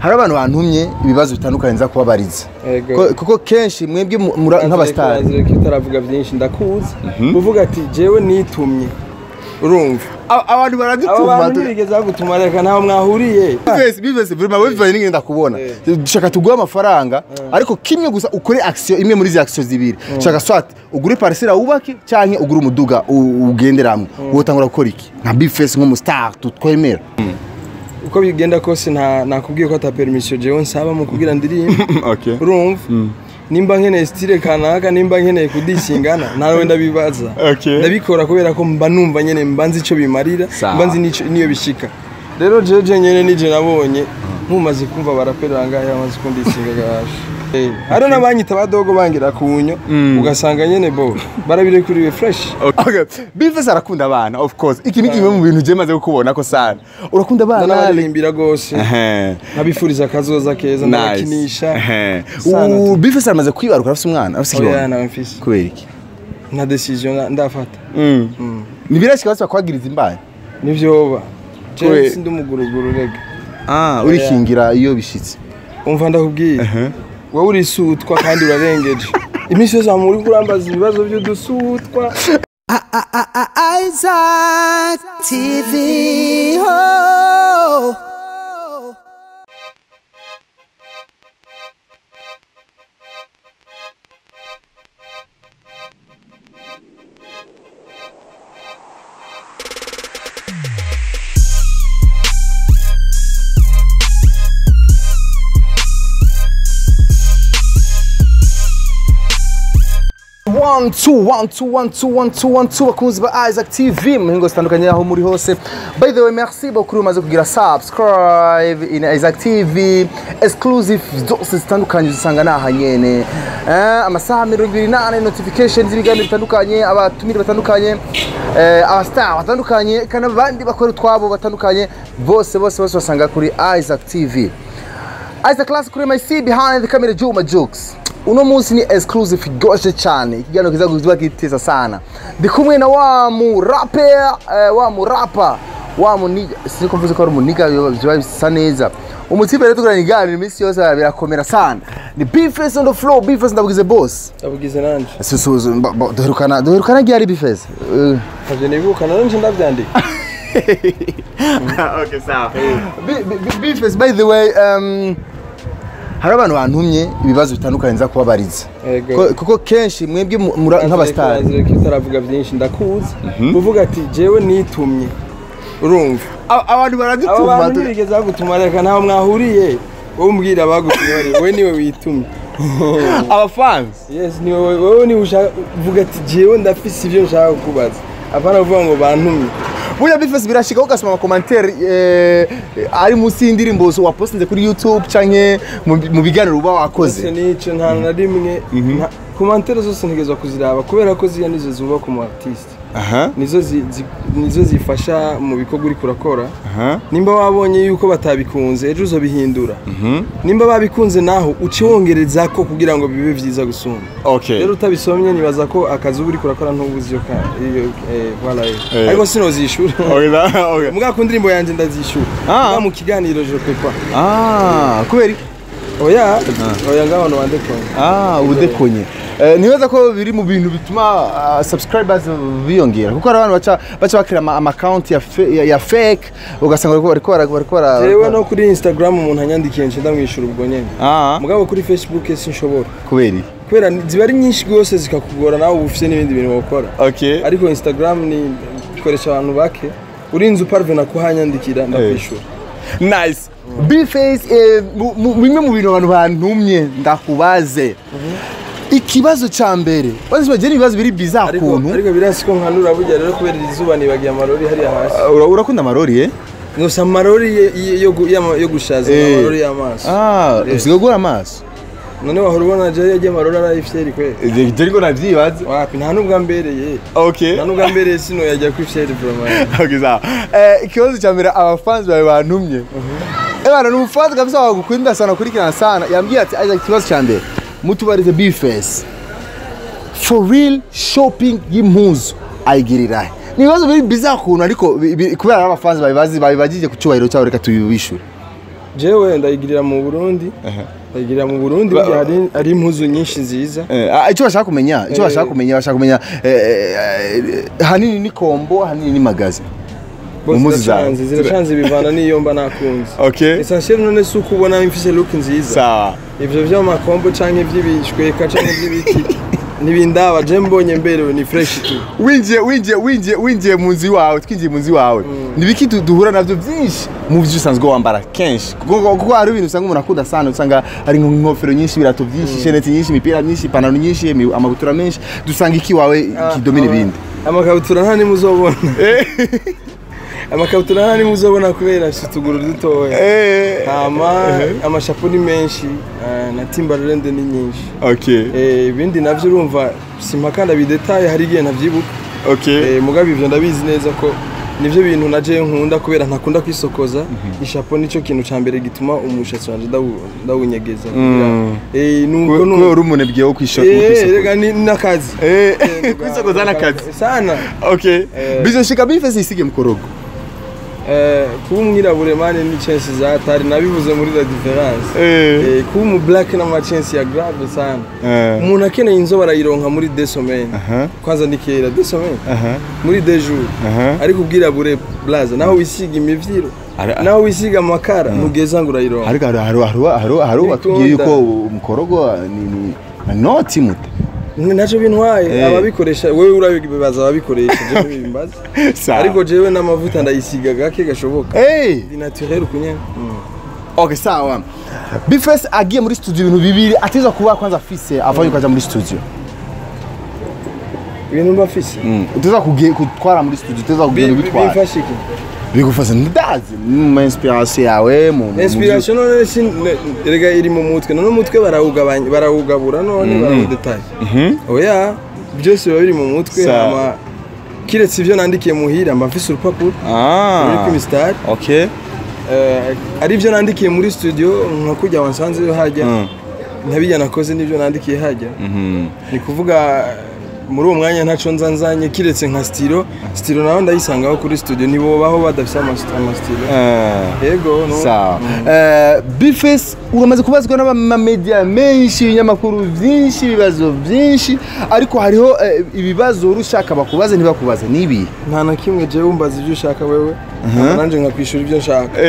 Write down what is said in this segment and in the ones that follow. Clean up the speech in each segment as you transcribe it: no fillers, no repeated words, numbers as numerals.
Hari abantu bantumye ibibazo bitandukanye nza kubabariza, kuko kenshi mwebwe nk'abastar utaravuga byinshi ndakuzi uvuga ati jewe nitumye, urumva abantu baradutuma. Abantu ntibigeze bagutuma, reka ntaho mwahuriye. Bivese vraiment wewe n'ingenda kubona dushaka tuguha amafaranga, ariko kimwe gusa ukore action imwe muri izi action zibiri. Shaka soit ugure parcelle wubake canke ugure umuduga ugenderamwe. Wotangura gukora iki nka Bface nk'umu star tutwemera? Uko bigenda kose nta nakubwiye ko ata permission jewe nsaba mu kugira ndirimbe. Okay. Urumva nimba nkeneye style kanaka, nimba nkeneye kudisingana nawe ndabibaza. Ndabikora kubera ko mba numva nyene mba nzi ico bimarira, mba nzi niyo bishika. Rero jeje nyene nije nabonye nkumaze kumva barapera ngahe bamaze kundisinga gashe. Haro nabanyita badogo bangira kunyo ugasanga nyene bo barabirekuriwe fresh. Okay. Bface arakunda abana, of course. Iki ni kimwe mu bintu je maze kukubona ko sana urakunda abana. Ndabaririmbira gose, nkabifuriza kazoza keza, ndabakinisha. Bface aramaze kwibaruka, afise umwana, afise ikibondo? Oya, nawe mfise. Kubera iki? Nta decision ndafata. Ni birashika bose bakwagiriza imbaye? Nivyoba. Je sindi umuguruguru rega. Ah, urikingira iyo bishitse. Umva ndakubwiye. Wowe urisutwa kandi urarengeje. Iminsi yose muri kurambaza ibibazo by'udusutwa. Isaac TV. Oh. One, two, one, two, one, two, one, two, one, two, bakunzi ba Isaac TV mu mihingo zitandukanye aho muri hose. By the way, merci beaucoup umaze kugira subscribe in Isaac TV. Exclusive zose zitandukanye uzisanga naha nyene. Amasaha 24 notifications z'ibiganiro bitandukanye, abatumire batandukanye, aba star batandukanye, kandi abandi bakora utwabo batandukanye, bose bose bose basanga kuri Isaac TV. Isaac Class kuri MC, behind the camera Juma Jokes. Uno munsi ni exclusive goshe cyane, ikiganiro kiza kuzuba kiteza sana. Ndi kumwe na wa mu rapper, wa mu rapper, wa mu niga, siniko mvuze ko ari umuniga biba bisa neza. Umutipe rero tukurana iganiro iminsi yose birakomera sana. Ni Bface on the floor. Bface ndabugize boss. Ndabugize nanje. Susuzu duherukana ryari Bface? Ntabyo nibuka nanje ndavyandika. Okay, sawa. Bface, by the way, hari abantu bantumye ibibazo bitandukanye nza kubabariza, kuko kenshi mwebwe nk'abastar utaravuga byinshi ndakuzi uvuga ati jewe nitumye, urumva abantu baradutuma. Abantu ntibigeze bagutuma, reka ntaho mwahuriye. Wowe umbwira bagutumye, wowe niwe witumye. Aba fans? Yes, ni wowe niwe ushaka uvuga ati jewe ndafise ivyo nshaka kukubaza, apana kuvuga ngo bantumye. Burya Bface birashika ugasoma ama commentaire ari munsi y'indirimbo wapostinze kuri YouTube canke mu biganiro uba wakoze? Nico nta na rimwe commentaire zose ntigezwa kuziraba kubera ko ziya nizo zubaka umu artiste. Nizo zifasha mu bikorwa uri kurakora. Nimba wabonye yuko batabikunze ejo uzobihindura. Nimba babikunze naho uci wongereza ko kugira ngo bibe vyiza gusumba. Rero utabisomye nibaza ko akazi uri kurakora ntubuzi yo voilà. Ariko sinozishura. Muga ku ndirimbo yanje ndazishura. Muga mu kiganiro je peux pas. Ah, kubera oya oya ngaho no wandekonye. Ah, ubudekonye. Nibaza ko biri mu bintu bituma subscribers biyongera, kuko hari abantu baca bakira ama account ya fake, ugasanga bariko bara. Jewe no kuri Instagram umuntu anyandikiye nce ndamwishura ubwo nyene. Mugabo kuri Facebook sinshobora. Kubera? Kubera ziba ari nyinshi gose zikakugora nawe ufise n'ibindi bintu wokora. Ariko Instagram ni ikoresha abantu bake, urinze uparvena kuhanyandikira ndakwishura. Nice. Bface, bimwe mu bintu abantu bantumye ndakubaze. Ikibazo ca mbere bazi bagera ibibazo biri bizarre kuntu, ariko birasi ko nkanura burya rero kubera izuba nibagiye amarori hariya hasi. Urakunda amarori? Gusa amarori yo gushaza, amarori y'amaso. Ah, usiga gura amaso? None wahora ubona je yagiye amarori arayifyeri kweli? Je ariko navyibaza. Wapi, nta nubwa mbereye. Nta nubwa mbereye sino yajya kwifyeri vraiment. Okay, sawa. Ikibazo ca mbere abafans bawe bantumye. Ebana ni umufans kabisa wagukunda sana kurikirana sana. Yambwiye ati Isaac, ikibazo ca mbere mutubarize Bface for real shopping y'impuzu ayigirira. Ni ibibazo biri bizarre kuntu, ariko kubera abafans babibajije ku cyubahiro cyabo reka tubibishure. Jewe ndayigirira mu Burundi. Ndayigirira mu Burundi, burya hari impuzu nyinshi nziza. Icyo bashaka kumenya, icyo bashaka kumenya, hanini ni combo, hanini ni magasin. Bose Mu mpuzu zawe. ziracanze, ziracanze, bivana n'iyo mba nakunze. Essentiel none si uko ubona mfise look nziza. Sawa. Ivyo vy'amakombo canke ivy'ibishweka canke ivy'ibiki ntibindaba, je mbonye mberewe ni fresh tu. Winjiye mu nzu iwawe, twinjiye mu nzu iwawe, ni biki duhura navyo byinshi mu byo usanzwe wambara kenshi? Kuko hari ibintu usanga umuntu akunda sana, usanga hari nk'inkofero nyinshi, ibirato byinshi, chaînettes nyinshi, imipira myinshi, ipantaro nyinshi, amabutura menshi. Dusanga iki wawe kidomina ibindi? Amakabutura nta nimuzobona, amakabutura nta nimuzobona kubera afise utuguru dutoya. Hama amashapo ni menshi, na Timberland ni nyinshi. Ibindi navyo urumva simpaka ndabidetaye, hari igihe ntavyibuka. Mugabe ivyo ndabizi neza ko nivyo bintu naje nkunda, kubera ntakunda kwisokoza. Ishapo nico kintu ca mbere gituma umushatsi wanje ndawunyegeza nuko. Kubera uri umunebwe wo kwisokoza. Rega ni n'akazi. Kwisokoza n'akazi. Sana. Okay, bizoshika B-Face isige mukorogo? Kuba umwirabure man ni chance za hatari, nabivuze muri la différence. Kuba umu black n'ama chance ya grave sana. Umuntu akeneye inzobe arayironka muri 2 semaines. Kwanza ni kera 2 semaines, muri 2 jours. Ariko ubwirabure blaza, naho wisiga imivyiro, naho wisiga amakara, ntugeza ngo urayironka. Ariko hari watubwiye yuko umukorogo ni noti mute. Ntacyo bintwaye. Ababikoresha, wewe urabibaza ababikoresha, jewe ntibimbaza. Sawa. Ariko jewe n'amavuta ndayisiga gake gashoboka. Ndi naturel kunyene. Okay, sawa. B-Face agiye muri studio, ibintu bibiri ateza kuba kwanza afise avant yuko aja muri studio. Ibintu mba mfise? Uteza kugiye gutwara muri studio, uteza kugenda ubitwara. Bimfasha iki? Bigufasha ndazi mu inspiration yawe mu Inspiration none erega iri mu mutwe. None umutwe barawugabanya, barawugabura, none barawudetaye? Oya, byose biba biri mu mutwe. Sawa. Hama kiretse ivyo nandikiye muhira, mba mfise urupapuro ruriko imisitari. Ari ibyo nandikiye muri studio, nka kujya wansanze hajya, ntabijya nakoze n'ibyo nandikiye hajya. Ni kuvuga muri uwo mwanya ntaco nza nzanye kiretse nka stylo. Stylo nawe ndayisangaho kuri studio, ntibobaho badafise amastylo. Yego no. Sawa. B-Face, uramaze kubazwa n'amamedia menshi, ibinyamakuru byinshi, ibibazo byinshi, ariko hariho ibibazo uri ushaka bakubaze ntibakubaze, nibi? Nta na kimwe. Jewe umbaza ibyo ushaka wewe, nanje nkakwishura ibyo nshaka.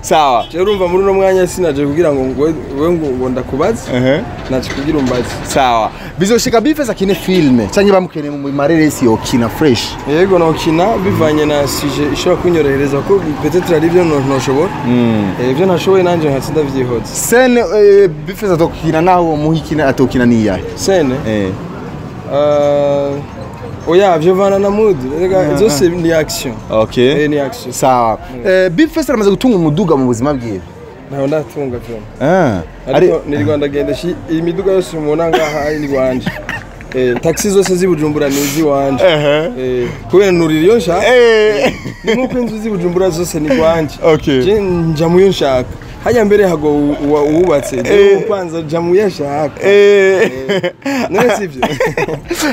Sawa. Jewe urumva muri uno mwanya sinaje kugira ngo wewe ngo ndakubaze, naje kugira umbaze. Sawa, bizoshika B-Face akine filme cyangwa bamukeneye mu mareresi, yokina fresh? Yego, nokina bivanye na sujet ishobora kunyorohereza, ko peut-être ari ibyo ntoshobora. Ibyo ntashoboye nanje nkatsi ndavyihoza. Scène B-Face atokina, naho muhikina atokina, niyahe? Scène? Oya, vyovana na mood. Rega zose ni action. Ni action. Sawa. B-Face aramaze gutunga umuduga mu buzima bwiwe? Ntaho ndatunga vyoma. Ari Ariko ni Rwanda genda shi, iyi miduga yose mubona ngaha ni rwanje. Taxi zose z'i Bujumbura ni iz'iwanje. Kubera nurira iyo nshaka. Ni nkuko inzu z'i Bujumbura zose ni rwanje. Je nja muyo nshaka. Hajya mbere hago uwubatse. Je kwanza nja muyo nshaka. None sivyo?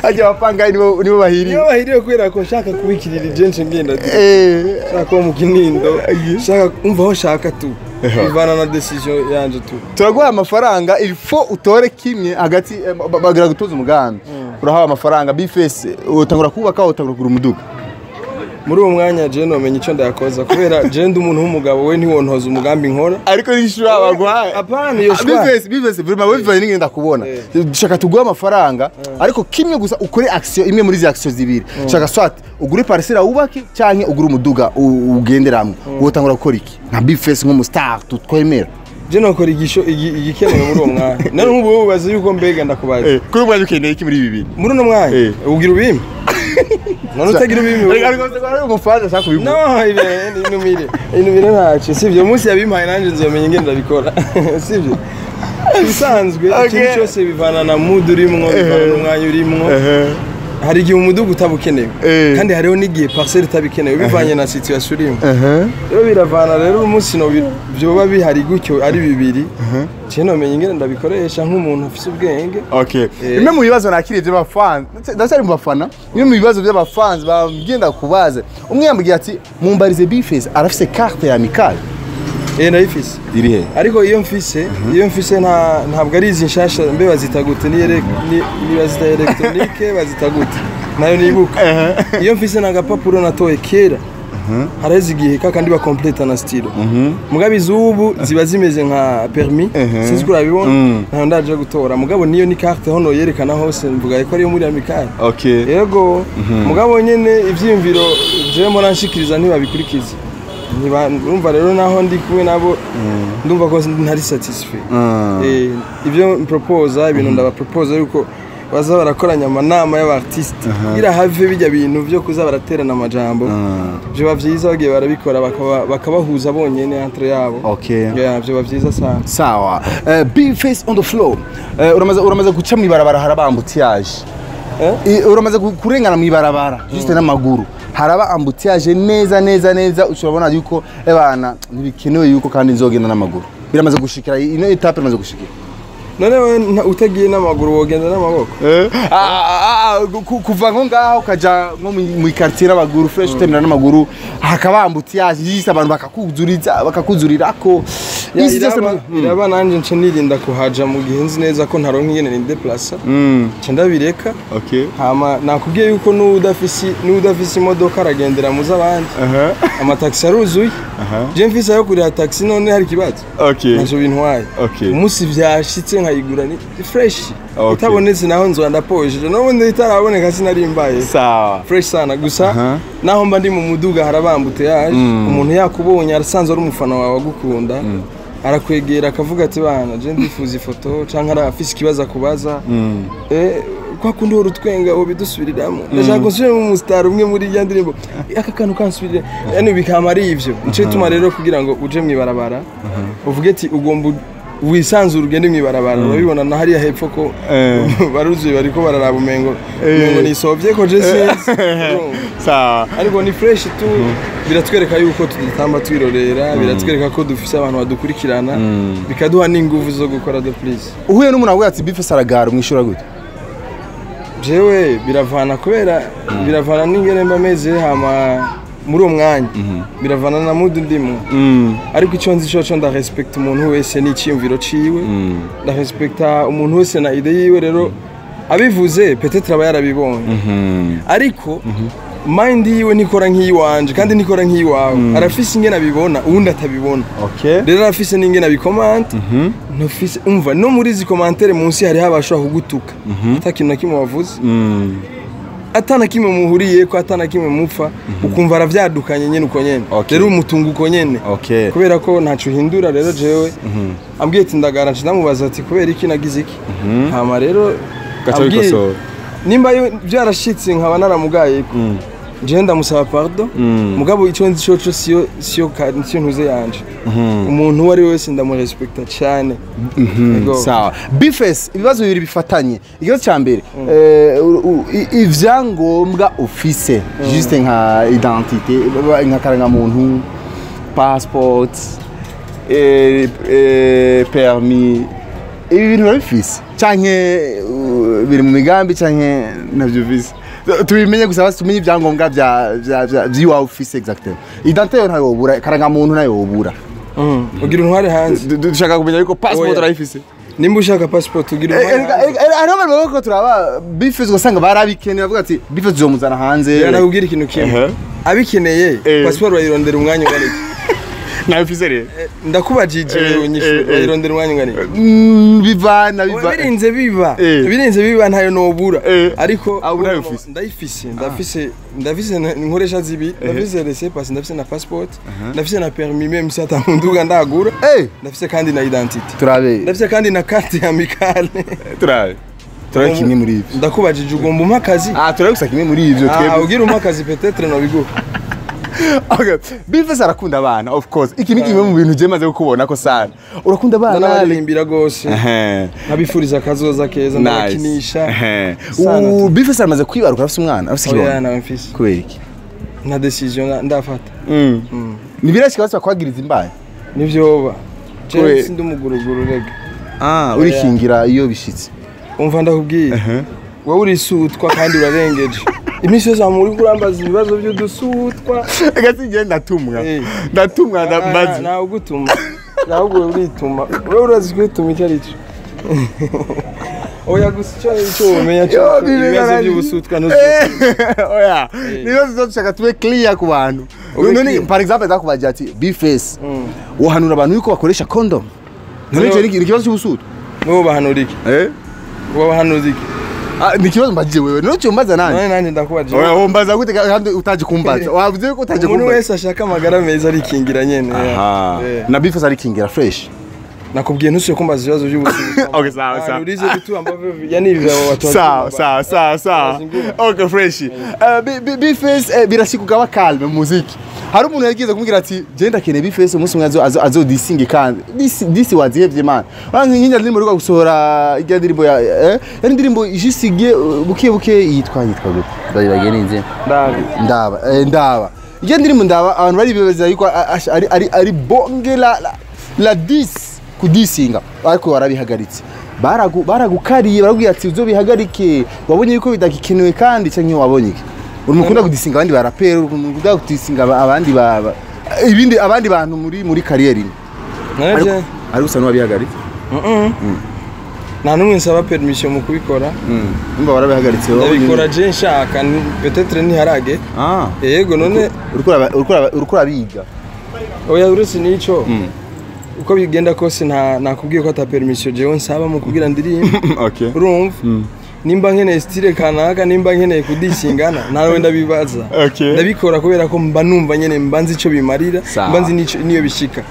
Hajya abapangayi nibo bahiriwe. Niyo bahiriwe, kubera ko nshaka kubikirira ije ngenda. Nshaka kuba mu Kinindo. Nshaka umva aho nshaka tu. Bivana na decision yanje tu. Turaguha amafaranga, il faut utore kimwe hagati, bagira gutoza umugambi. Urahawe amafaranga B-Face, utangura kubaka, utangura kugura umuduga? Muri uwo mwanya je nomenya icyo ndayakoza, kubera je ndi umuntu w'umugabo, we ntiwontoza umugambi nkora. Ariko n'ishura baguhaye. Apana iyo shwa. B-Face, vraiment wewe bivanye n'ingene ndakubona, shaka tuguhe amafaranga, ariko kimwe gusa, ukore action imwe muri izi action zibiri. Shaka soit ugure parcelle wubake, canke ugure umuduga ugenderamwo. Wotangura gukora iki nka B-Face, nk'umu star tutwemera? Je nokora igikenewe muri uwo mwanya. None nk'ubu wowe ubaza yuko mbega ndakubaza. Kuri umwanya ukeneye iki muri ibi bibiri? Muri uno mwanya ugira ubimpe, none utagira ubimpe? Ariko ari umufana ashaka kubigura. No, ibe inumire, inumire ntacyo sibyo. Umunsi yabimpaye nanjye nzomenya ingene ndabikora, sibyo? Ibisanzwe ikintu cyose bivana na mood urimwo, bivana n'umwanya urimwo. Hari igihe umuduga utaba ukenewe, kandi hariho n'igihe parcelle itaba ikenewe, bivanye na situation urimo. Rero biravana. Rero umunsi no byoba bihari gutyo ari bibiri, je nomenya ingene ndabikoresha nk'umuntu afise ubwenge. Okay. Bimwe mu bibazo nakiriye by'abafans, ndacyari mu bafana, bimwe mu bibazo by'abafans bambwiye ndakubaze. Umwe yambwiye ati: "Mumbarize B-Face, arafise carte ya amicale." Ndayifise. Iri he? Ariko iyo mfise ntabwo ari izi nshasha mbe bazita gute, ni bazita electronique, bazita gute nayo nibuka. Iyo mfise n'agapapuro natoye kera haraheze igihe kakandi ba complete na stylo. Mugabo izubu ziba zimeze nka permis, sinzi ko urabibona, ntayo ndaje gutora. Mugabo niyo ni carte hono yerekana hose, mvuga ko ariyo muri amicale. Okay. Yego. Mugabo nyene ivyiyumviro jewe mpora nshikiriza ntibabikurikiza. Urumva rero naho ndi kumwe nabo ndumva ko ntari satisfait. Ibyo proposa, ibintu ndabaproposa yuko baza barakoranya amanama y'abartiste kugira have bijya bintu byo kuza baraterana amajambo. Byo bavyiza bagiye barabikora bakabahuza bonyene entre yabo. Okay. Yeah, byo bavyiza sana. Sawa. B-Face on the floor. Uramaze guca mwibarabara haraba embouteillage. Uramaze kurengana mwibarabara juste n'amaguru. Haraba embouteillage neza neza neza, ushobora yuko ebana ntibikenewe yuko kandi nzogenda n'amaguru. Biramaze gushikira ino etape iramaze gushikira. None utagiye n'amaguru wogenda n'amaboko? Kuva nko ngaho ukaja nko mu quartier n'amaguru fresh, utemera n'amaguru hakaba embouteillage yise abantu bakakuzuriza bakakuzurirako. Iraba nanje nce nirinda kuhaja mu gihe nzi neza ko ntaronka ingene ni déplacer. Nce ndabireka. Okay. Hama nakubwiye yuko n'udafisi imodoka aragendera mu z'abandi. Amataxi aruzuye. Je mfise ayo kuriha taxi none hari kibazo. Okay. Ntaco bintwaye. Okay. Umunsi vyashitse nkayigura ni fresh. Itabonetse naho nzo ndapojeje. N'ubundi itaraboneka sinarimbaye. Sawa. Fresh sana gusa. Naho mba ndi mu muduga harabambute yaje. Umuntu yakubonye arasanzwe ari umufana wawe agukunda. Arakwegera akavuga ati bana je ndifuza ifoto canke arafise ikibazo akubaza. Kwa kundi horo twenga obidusubiriramo. Ndashaka gusubira mu star umwe muri ya ndirimbo. Aka kantu kansubirire. Yani bikama ari ivyo. Nico bituma rero kugira ngo uje mwibarabara. Uvuge ati ugomba wisanzura ugende mwibarabara. Urabibona na hariya hepfo ko baruzuye bariko bararaba umengo nisovye ko je sinzi. Sawa. Ariko ni fresh tu, biratwereka yuko tudatamba twirorera, biratwereka ko dufise abantu badukurikirana, bikaduha n'inguvu zo gukora de please. Uhuye n'umuntu avuga ati B-Face aragara umwishura gute? Jewe biravana kubera biravana n'ingene mba meze hama muri uwo mwanya, biravana na mood ndimo. Ariko icyo nzi cyo ndarespect umuntu wese n'iciyumviro ciwe, ndarespecta umuntu wese na idée yiwe. Rero abivuze peut-être aba yarabibonye, ariko mind yiwe nikora nk'iyiwanje kandi nikora nk'iyiwawe. Arafise ingene abibona uwundi atabibona. Okay. Rero arafise n'ingene abikomanta. Ntufise umva no muri izi commentaire munsi hariho abashobora kugutuka ata kintu na kimwe wavuze, atana kimwe muhuriye ko, atana kimwe mupfa, ukumva aravyadukanye nyene uko nyene. Rero umutungo uko nyene. Okay. Kubera ko ntaco uhindura. Rero jewe ambwiye ati ndagara, ndamubaza ati kubera iki nagize iki. Hama rero nimba byarashitse nkaba naramugaye je ndamusaba pardon. Mugabo icyo nzi cyo siyo ntuze yanje. Umuntu uwo ari wese ndamurespecta cyane. Sawa. B-Face, ibibazo bibiri bifatanye. Ikibazo cya mbere, ivyangombwa ufise juste nka identité, nka karangamuntu, passport, permis, ibi bintu urabifise canke biri mu migambi canke navyo ufise? Tubimenye gusa basi tumenye ibyangombwa by'iwawe ufise exactement. Identité yo ntayo wobura, karangamuntu ntayo wobura. Ugira intware hanze. Dushaka kumenya yuko passport urayifise. Nimba ushaka passport ugira intware hanze. Hariho abantu bavuga ko turaba B-Face ugasanga barabikeneye, bavuga ati B-Face tuzomuzana hanze. Yanakubwira ikintu kimwe. Abikeneye passport bayirondera umwanya ungana iki? Nabifise rero. Ndakubajije bayirondera umwanya ungana iki? Bivana birinze biba. Birinze biba ntayo nobura. Ariko ndayifise, ndafise nkoresha zibi, ndafise laissez-passer, ndafise na passport, ndafise na permis même si atamunduga ndagura. Ndafise kandi na identité. Turabe. Ndafise kandi na carte amicale. Turabe. Turabe kimwe muri ivyo. Ndakubajije ugomba umpa akazi? Turabe gusa kimwe muri ivyo twebwe. Ugira umpa akazi peut-être no biguha. Okay. B-Face arakunda abana of course. Iki ni kimwe mu bintu je maze kukubona ko sana. Urakunda abana. Ndabaririmbira gose. Nkabifuriza kazoza keza, ndabakinisha. B-Face aramaze kwibaruka afise umwana, afise ikibondo. Oya nawe mfise. Kubera iki? Nta decision ndafata. Ni birashika basi bakwagiriza imbaye. Nivyoba. Je sindi umuguruguru rega. Urikingira iyo bishitse. Umva ndakubwiye. Wowe urisutwa kandi urarengeje. Iminsi yose muri kurambaza ibibazo by'udusutwa. Ega sinjye ndatumwa. Ndatumwa ndambaza. Nawe ugutuma. Nawe urituma. Wewe urazi kwituma icyo ari cyo. Oya gusa icyo ari cyo umenya cyo ibibazo by'ubusutwa n'uzi. Oya. Nibazo dushaka tube clear ku bantu. None par exemple ndakubaje ati B-Face. Wohanura abantu yuko bakoresha condom. None cyo ni ikibazo cy'ubusutwa. N'uwo bahanura iki? Uwo bahanura iki? Ni kibazo mbajije wewe. None cyo mbaza nani? None nanje ndakubaje. Oya wombaza gute kandi utaje kumbaza? Wavuze ko utaje kumbaza. Umuntu wese ashaka amagara meza arikingira nyene. Na B-Face arikingira fresh. Nakubwiye ntusuye kumbaza ibibazo by'ubuzima. Okay, sawa sawa. Urize vitu ambavyo yani hivyo watu. Sawa sawa sawa sawa. Okay, fresh. B-Face birashikuka calme muziki. Hari umuntu yagize kumubwira ati je ndakene B-Face umunsi umwe azo disinge kandi disi wazihevye man. Uranzi nkinja ndirimbo riko gusohora irya ndirimbo ya yani ndirimbo ijisigiye buke buke yitwa gute? Ndayibagiye ninze. Ndaba. Ndaba. Irya ndirimbo ndaba abantu bari bibaza yuko ari bonge la 10 kudisinga ariko warabihagaritse. Baragukariye barabwira ati uzobihagarike wabonye yuko bidakikenewe kandi canke wabonye iki? Urumukunda kudisinga abandi ba rapper, urumukunda kudisinga abandi ba ibindi abandi bantu muri carrière imwe. Naje ari usa n'uwabihagaritse. Nta numwe nsaba permission mu kubikora. Umva warabihagaritse wowe. Ndabikora je nshaka peut-être ntiharage. Yego none uriko urabiga. Oya uretse nico. Uko bigenda kose nta nakubwiye ko ata permission jewe nsaba mu kugira ndirimba. Okay. Urumva? Nimba nkeneye style kanaka, nimba nkeneye kudisingana, nawe ndabibaza. Ndabikora kubera ko mba numva nyene mba nzi ico bimarira, mba nzi niyo bishika.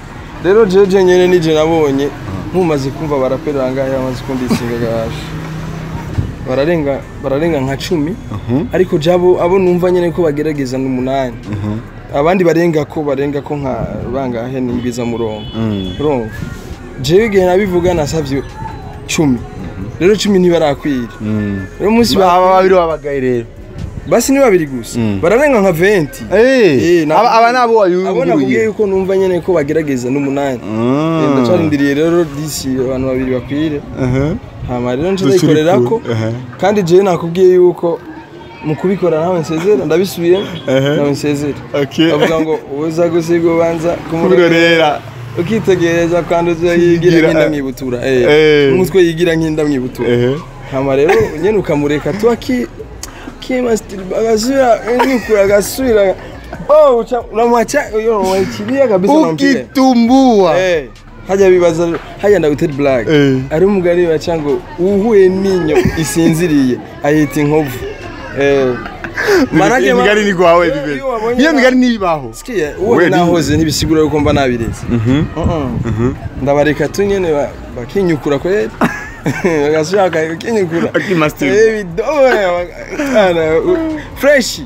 Rero jeje nyene nije nabonye nkumaze kumva barapera angahe bamaze kundisinga gashe. Bararenga nka 10. Ariko jabo abo numva nyene ko bagerageza n'8. Abandi barenga ko nka bangahe nimbiza murongo. Urumva? Jewe igihe nabivuga nasavye 10. Rero 10 ntibarakwira. Rero umunsi babiri babagaye rero. Basi ni babiri gusa. Bararenga nka 20. Aba nabo wayuguruye. Abo nakubwiye yuko numva nyene ko bagerageza n'8. Ndacarindiriye rero disi abantu babiri bakwire. Hama rero nje ndayikorerako. Kandi jewe nakubwiye yuko mu kubikora nawe nsezera ndabisubiye nawe nsezera. Avuga ngo uza gusiga ubanza kumurorera ukitegereza kandi uzo yigira nk'inda mwibutura. Umutwe yigira nk'inda mwibutura. Hama rero nyene ukamureka tu akimastura agasubira agasubira. Oh, unamwacha unamwachilia kabisa unampiga. Ukitumbua. Haja bibaza haja ndagutera black. Ari umugani baca ngo uhuye ninyo isinziriye ayita inkovu. Manake migari ni gwawe bibe. Iyo migari nibaho. Sikiye uwo nahoze ntibisigura yuko mba nabireze. Ndabareka tunyene bakinyukura kweli. Bagashaka bakinyukura. Fresh.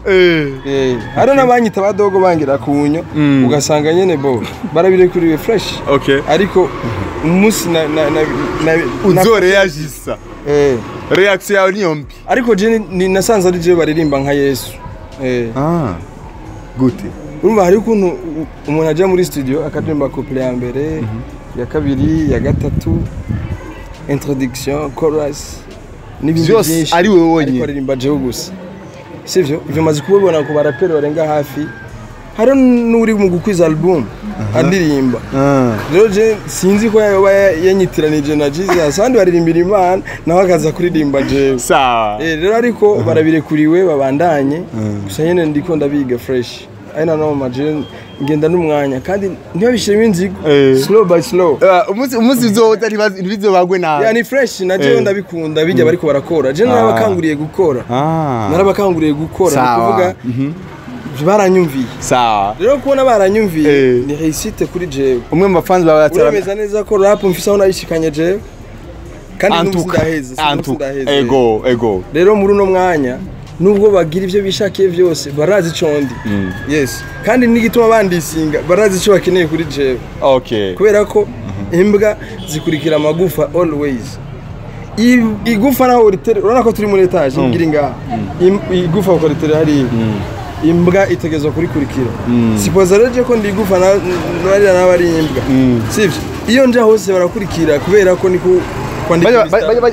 Haro nabanyita badogo bangira kunyo ugasanga nyene bo barabirekuriwe fresh. Ariko umunsi na uzoreagisa. Reaction yawe niyo mbi. Ariko je ni nasanze ari je baririmba nka Yesu. Gute? Urumva hari ukuntu umuntu aja muri studio akaririmba couple ya mbere, ya kabiri, ya gatatu, introduction, chorus n'ibindi byinshi. Ari wewe wonyine. Ariko aririmba je gusa. Sivyo? Ivyo maze kubibona ku baraperi barenga hafi. Hari n'uri mu gukwiza album andirimba. Rero je sinzi ko yoba yanyitiranije na Jesus abandi baririmbira Imana nawe akaza kuririmba je. Sawa. Rero ariko barabirekuriwe babandanye gusa nyene ndiko ndabiga fresh. Ari na no maje ngenda n'umwanya kandi ntibabishiremo inzigo slow by slow. Umunsi uzoza ntibizobagwe nawe. Yani fresh na je ndabikunda bijya bariko barakora. Je narabakanguriye gukora. Narabakanguriye gukora kuvuga baranyumviye. Sawa. Rero kubona baranyumviye ni réussite kuri jewe. Umwe mu bafans bawe atara. Uremeza neza ko rap mfise aho nayishikanye jewe. Kandi ndaheza. Ego ego. Rero muri uno mwanya nubwo bagira ivyo bishakiye byose barazi ico ndi. Yes. Kandi nigituma bandisinga barazi ico bakeneye kuri jewe. Okay. Kubera ko imbwa zikurikira amagufa always. Igufa naho uritere urabona ko turi muri etage ngira ngaha. Igufa ukoritere hari. Imbwa itegezwa kurikurikira. Sipoza rero ko ndigufa narira nabari imbwa. Sivyo? Iyo nja hose barakurikira kubera ko niko kwandika.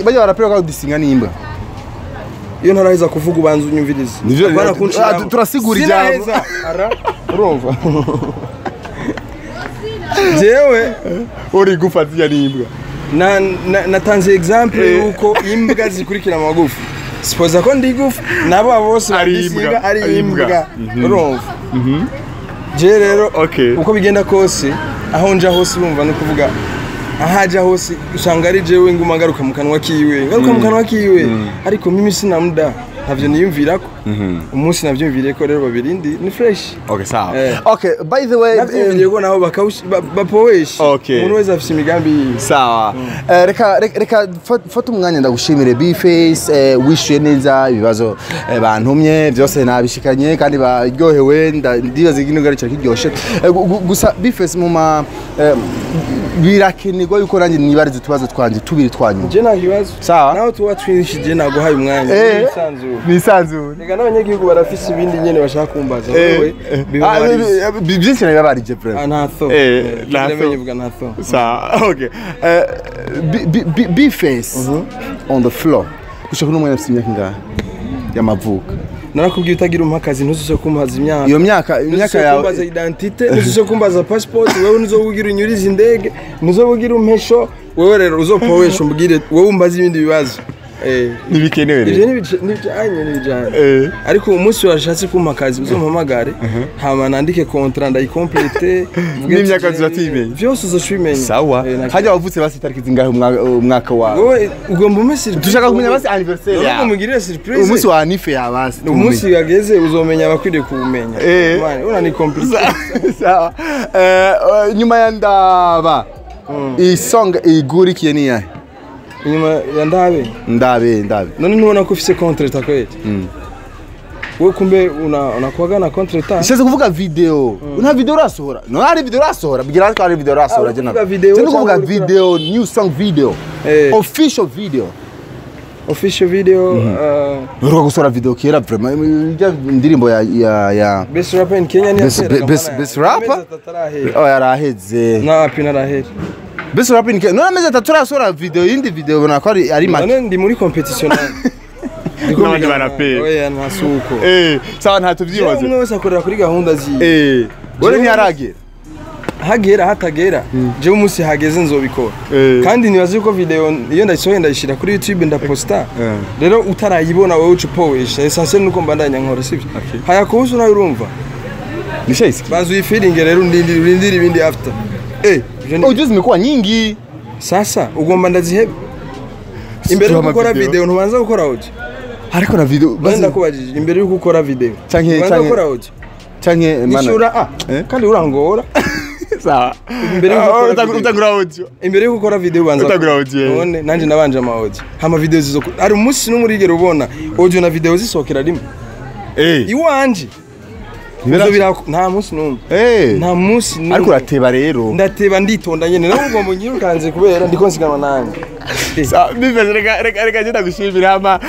Bajya barapera ko disinga n'imbwa. Iyo ntaraheza kuvuga ubanza unyumvirize. Turasigura ijambo. Ara urumva. Jewe uri gufatira n'imbwa. Na natanze example yuko imbwa zikurikira amagufa. Sipoza ko ndi gufa nabo bose ari imbwa ari imbwa. Urumva. Je rero uko bigenda kose aho nja hose urumva no kuvuga ahaja hose usanga ari jewe nguma ngaruka mu kanwa kiwe ngaruka mu kanwa kiwe ariko mimi sinamuda ntavyo niyumvirako umunsi navyumviriye ko rero babirindi ni fresh. Okay, sawa. Okay, by the way navyumviriye ko nabo bapowesha umuntu wese afise imigambi yiwe. Sawa. Reka fata umwanya ndagushimire B-Face, wishuye neza ibibazo bantumye byose nabishikanye kandi baryohewe, ndibaza ikintu garicyo kiryoshe. Gusa B-Face mu ma birakenerwa yuko nanjye nibarize utubazo twanje tubiri twanyu. Je nta kibazo. Sawa. Naho tuba twinshije naguhaye umwanya nisanzure. Nisanzure. Reka n'abanyagihugu barafise ibindi nyene bashaka kumbaza. Wewe byinshi nabibarije vraiment. Ntatho. Ndatho. Ntatho. Sawa. Okay. B-Face on the floor. Gushaka n'umwana afite imyaka ingahe y'amavuko? Narakubwiye utagira umpakazi ntuzuse kumbaza imyaka. Iyo myaka yawe kumbaza identité, ntuzuse kumbaza passport, wewe ntuzobugira unyuriza indege, ntuzobugira umpesho, wewe rero uzopowesha umbwire wewe umbaza ibindi bibazo. Nibikenewe rero. Ivyo nibijanye nibijanye. Ariko umunsi washatse kumpakazi uzompamagare, hama nandike contrat ndayikomplete, n'imyaka uzatimenya. Vyose uzoshimenya. Sawa. Hajya wavutse basi tariki zingahe umwaka wawe? Wewe ugomba umpe surprise. Dushaka kumenya basi anniversaire yawe. Umugirire surprise. Umunsi wa anife ya basi. Umunsi yageze uzomenya abakwiriye kuwumenya. Mwana, una ni compliqué. Sawa. Nyuma ya ndaba. I song igurikiye ni yahe? Inyuma ya ndabe. Ndabe. None ntubona ko ufise contrat kweli? Wewe kumbe unakuaga na contrat. Sasa kuvuga video. Una video urasohora. No hari video urasohora. Bigira ko hari video urasohora je na. Video kuvuga video, new song video. Official video. Official video. Uruka gusohora video kera vraiment indirimbo ya Best rapper in Kenya ni Best rapper? Oh yaraheze. Na pina raheze. Best rapper in Kenya. None amezi atatu urasohora video yindi video ubona ko ari make. None ndi muri competition. N'abandi barapera. Oya ntasuko. Sawa nta tuvyibaze. Umwe wese akorera kuri gahunda ziye. Wewe ntiyaragera. Hagera hatagera. Je umunsi hageze nzobikora. Kandi nibaze yuko video iyo ndayisohoye ndayishira kuri YouTube ndaposta. Rero utarayibona wewe ucupowesha. Essentiel nuko mbandanya nkora sivyo. Haya kuhusu nayo urumva. Nishaisikia. Banzu ifeeling rero ndindira ibindi after. Audio zimekuwa nyingi. Sasa ugomba ndazihebe. Imbere yo gukora video ntubanza gukora audio. Ariko na video basi ndakubajije imbere yo gukora video. Canke gukora audio. Canke mana. Nishura kandi urangora. Sawa. Imbere yo gukora utangura audio. Imbere yo gukora video banza. Utangura audio. None nanje nabanje ama audio. Hama video zizo ari umunsi n'umurigero ubona audio na video zisokera rimwe. Iwanje. Nta munsi n'umwe. Nta munsi n'umwe. Ariko urateba rero. Ndateba nditonda nyene nawe ugomba unyirukanze kubera ndiko nsiganwa nanjye. Biveze reka ngenda gushimira hama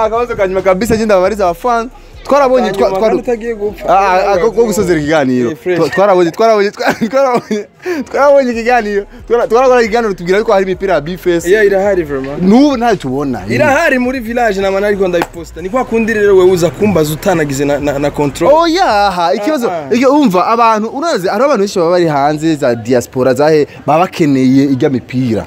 akabazo kanyuma kabisa ngenda babariza abafan. Twarabonye utagiye gupfa. Ko gusozera ikiganiro. Twarabonye ikiganiro. Twarabonye ikiganiro tubwira ko hari imipira ya B-Face. Yeah irahari vraiment. N'ubu ntayo tubona. Irahari muri village na manari ko ndayiposta. Ni kwa kundi rero wewe uza kumbaza utanagize na control. Oh yeah, ikibazo umva abantu urazi ari abantu benshi baba bari hanze za diaspora zahe baba bakeneye ijya mipira.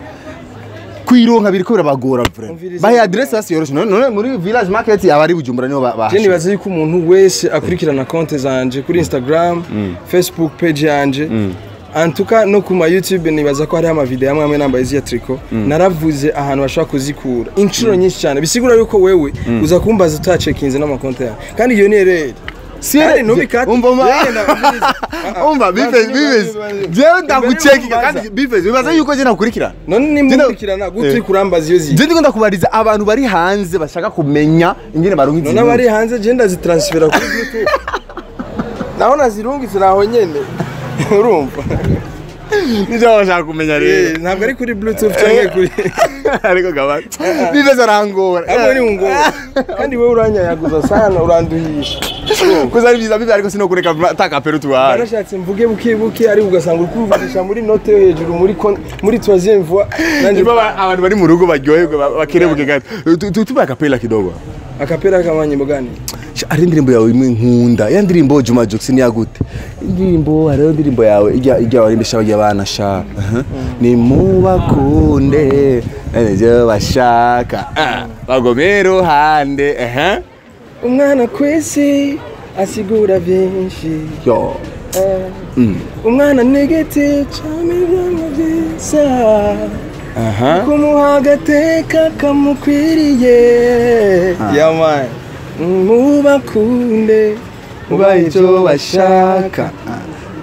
Kwironka biriko birabagora vraiment. Bahe adresse hasi yoroshe. None muri village market abari Bujumbura niho bahashe. Je nibaze yuko umuntu wese akurikirana konte zanje kuri Instagram, Facebook page yanje. Antuka no kuma YouTube nibaza ko hari ama video amwe amwe nambaye iziya tricot. Naravuze ahantu bashaka kuzikura inshuro nyinshi cyane. Bisigura yuko wewe uza kumbaza utacekinze n'amakonte yawe. Kandi iyo ni error. Umva B-Face jewe ndagucekinga kandi B-Face bibaza yuko je nakurikirana. None nimukurikirana gute kurambaza iyo zi. Je ndiko ndakubariza abantu bari hanze bashaka kumenya ingene barunga izi. None abari hanze je ndazitransfera kuri Bluetooth. Naho nazirungitse naho nyene. Urumva. Nivyo bashaka kumenya rero. Ntabwo ari kuri Bluetooth cyangwa kuri ariko gaba. B-Face arangora. Abo ni ungora. Kandi wewe uranyayaguza sana uranduhisha. Kuza ari byiza bibi ariko sinokureka takapero tubaye. Barashatse mvuge buke buke ari ugasanga uri kuvugisha muri note yo hejuru muri troisième voix. Nanje abantu bari mu rugo baryoherwe bakerebuke gato. Tubaye kapela kidogo. Akapera kama nyimbo gani? Ari indirimbo yawe imwe nkunda. Ya ndirimbo Juma Jux ni yagute? Indirimbo hariyo indirimbo yawe ijya warimbisha bagiye abana sha. Ni mubakunde nje bashaka. Bagomero hande. Umwana kwisi asigura byinshi. Yo. Umwana negete chame byanga byisa. Kumuha agateka kamukwiriye. Yeah man. Mubakunde mubahe icyo bashaka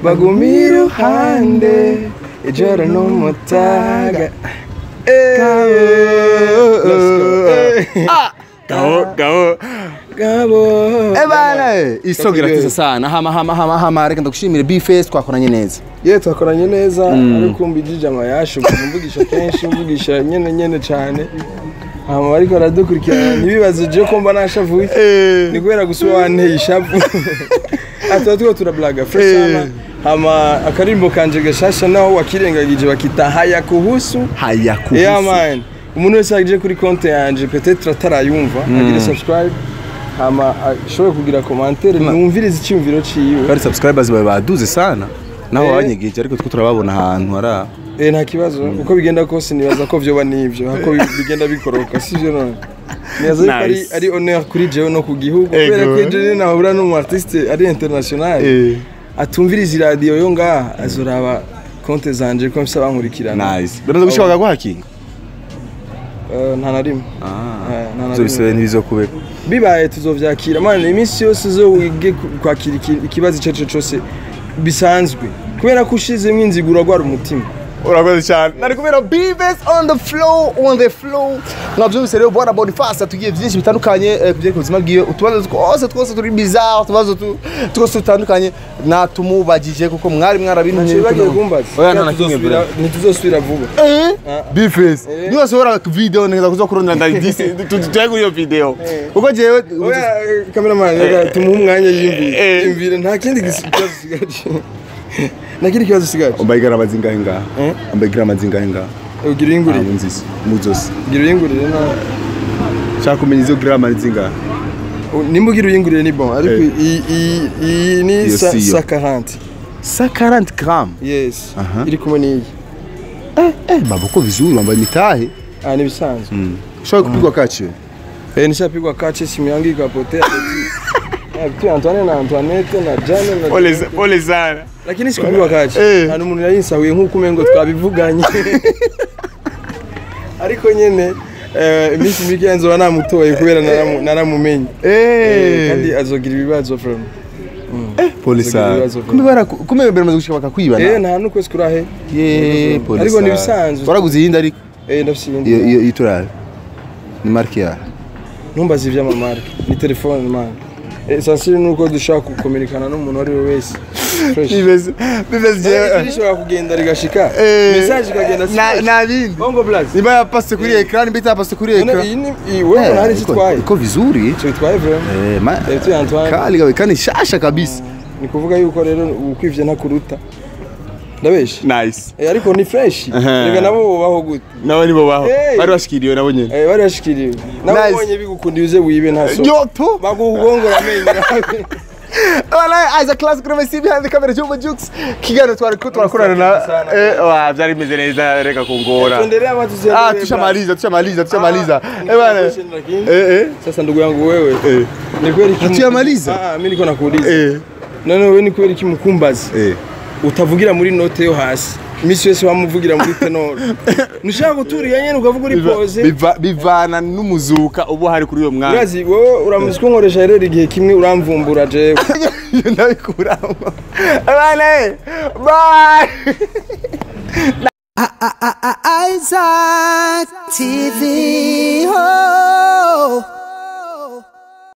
bagumire iruhande ijoro n'umutaga. Gabo Gabo ebana isonga iratisa sana. Hama reka ndagushimire B-Face, twakoranye neza. Ye twakoranye neza ariko mbijije amayashu mvugisha kenshi mvugisha nyene cyane. Hama ariko aradukurikirana ntibibaze je ko mba nashavuye ni kubera gusa wanteye ishavu. Atwa tuko turablaga fresh sana. Hama akarimbo kanje gashasha naho wakirengagije bakita haya kuhusu. Yeah man, umuntu wese aje kuri konte yanje peut-être atarayumva agire subscribe hama ashobore kugira commentaire numvirize icyumviro ciwe. Bari subscribers bawe baduze sana naho banyigije ariko twe turababona ahantu ara nta kibazo uko bigenda kose nibaza ko vyoba nivyo hako bigenda bikoroka sivyo none nibaza ko ari honneur kuri jewe no ku gihugu kubera ko jewe nahura n'umu artiste ari international atumviriza radio yo ngaha azoraba konte zanje ko mfise abankurikirana. Nice. Baraza gushaka guhakinga nta na rimwe. Nta ntibizokubeko bibaye tuzovyakira man iminsi yose zo wige kwakira ikibazo ico cyose bisanzwe kubera ko ushizemwe inzigo uragwara umutima. Urakoze cyane. Nari kubera B-Face on the flow. Mwavyumvise rero bwana Boniface tugiye byinshi bitandukanye kubyerekeye ubuzima bwiwe, utubazo twose turi bizarre, utubazo twose tutandukanye natumubagije kuko mwari mwarabintumye. Bagiye kumbaza. Oya nta kimwe ntituzosubira vuba. B-Face. Niba sohora video neza kuzokurondera ndayidise tutege iyo video. Kuko jewe oya cameraman tumuhe umwanya yiyumvire. Yumvire nta kindi kibazo sigaje. Nakiri kibazo sigaje. Ambaye garama zingahe ngaha? Ambaye garama zingahe ngaha? Ugira ingurire. Nziza. Muzose. Ugira ingurire na Shaka kumenya izo grama zingahe. Nimba ugira ingurire ni bon ariko iyi ni 140. 140 gram. Yes. Iri kumwe n'iyi. Baba uko vizuri wambaye mitahe. Ni bisanzwe. Ushobora kupigwa kache? Nishapigwa kache simu yangu ikapotea. Tu Antoine na Antoinette na Jane na Pole sana. Lakini sikupigwa kache. Hano umuntu yayinsahuye nkuko umengo twabivuganye. Ariko nyene iminsi mike nzoba namutoye kubera naramumenye. Kandi azogira ibibazo from. Pole sana. Kumbe baramaze gushika bakakwibana. Nta nukwezi kurahe. Pole sana. Ariko ni bisanzwe. Waraguze iyindi ariko? Ndafise iyindi. Iyo iturare. Ni marque ya. Ntumbaze ivy'amamarke. Ni telefone man. Essentiel nuko dushaka kukominikana n'umuntu ari we wese. Bibeze rishobora kugenda rigashika. Message ikagenda na bindi. Bongo Blaze. Niba yapase kuri ekran, niba itapase kuri ekran. Iyi ni wewe hari kitwaye. Iko vizuri. Icyo bitwaye vraiment. Tu Antoine. Kali gawe kandi shasha kabisa. Ni kuvuga yuko rero ukwivye ntakuruta. Ndabeshe. Nice. Ariko ni fresh. Rega nabo bobaho gute? Nabo nibo baho. Bari bashikiriwe nabo nyene. Bari bashikiriwe. Nabo bonye bigukundiye uze wibe nta so. Yoto. Bagugongora amenyo. Wala Isaac Classic Romesi behind the camera Juma Jux. Kigano twariko twarakorana na byari bimeze neza reka kungora. Tuendelea ama tusiendelee? Tushamaliza. Bana. Sasa ndugu yangu wewe. Ni kweli Tushamaliza? Mimi niko nakuuliza. None wewe ni kweli kimukumbazi? Utavugira muri note yo hasi. Imisi yose wamuvugira muri tenor. Nushaka guturiya nyene ukavuga uri pose. Bivana n'umuzuka ubu hari kuri uyo mwana. Urazi wowe uramuzi ko nkoresha rero igihe kimwe uramvumbura jewe. Ndabikuramo. Abana bye. Isaac TV. Oh.